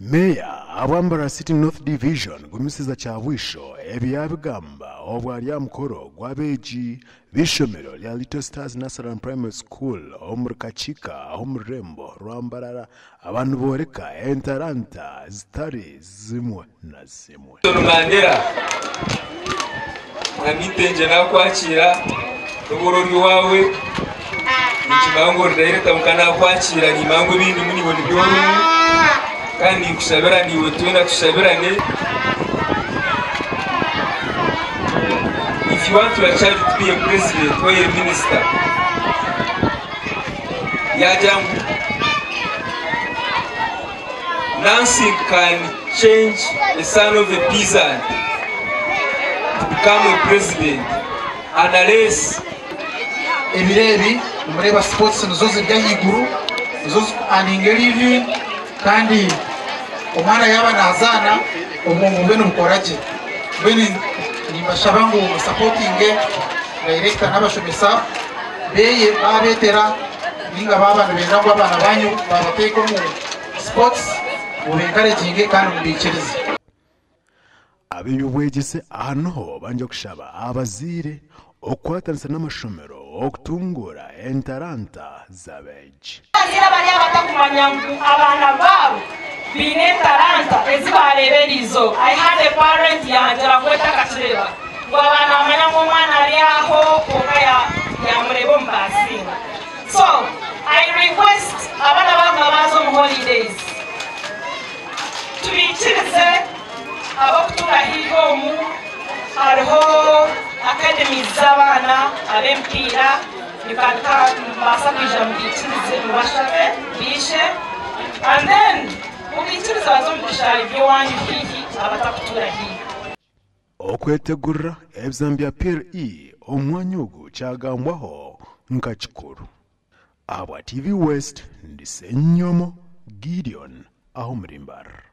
Meeya ahabwa Mbarara City North Division, Gumisiriza Kyabwisho ebi yaabigamba obu ari aha mukoro gw'abeegi b'eishomero rya Little Stars Nursery and Primary School omuri Kakiika omu rurembo rwa Mbarara aba nibooreka entaranta zitari zimwe na zimwe. Nelson Mandela na Nitengye nakwakira nobu ori ori owaawe ninkimanya ngu ori director kwonka nakwakira nimanya ngu ebindimu naiwe nibyo orimu kandi ninkushabira naiwe twena tushabirane. If you want your child to be a president or a minister yagira ngu Nothing can change a son of a peasant to become a president unless. Ebiro ebi nimureeba sports nizo ziri ahaiguru, nizo ziriku earninga a living kandi omwana yaaba nazaana obwongo bwe nibukora gye. Mbwenu nimbashaba ngu musapotinge dayirekita n'abashomesa beye baabetera ninga baaba nibenda ngu abaana banyu baabateeka omu sports mubenkareginge kandi mubaikirize. Ab'eby'obwegyese aha niho bangye kushaba abazaire okukwatanisa n'amashomero okutunguura entaranta z'abeegi. Abazaire abari abatakumanya ngu abaana baabo baine entaranta ezi baareeba eriizooba. I had a parent yangira ngu etakakireeba ngu abaana bamanya ngu omwana ari aho kwonka yamureeba omu baasinga. So I request abaana baaguma baaza omu holidays tubaikirize ab'okutuura haihi omu hariho academies z'abaana ab'emipiira you can come nimubaasa kwija mubaikirize mubashabe baije and then mubaikirize baze omu bishaayi by'owaanyu haihi abatakutuura haihi. Okwetegurira ebizamu bya PLE omu mwanya ogu kyagambwaho nka kikuru. Ahabwa TV West, ndi Ssenyomo Gideon aha omuri Mbarara.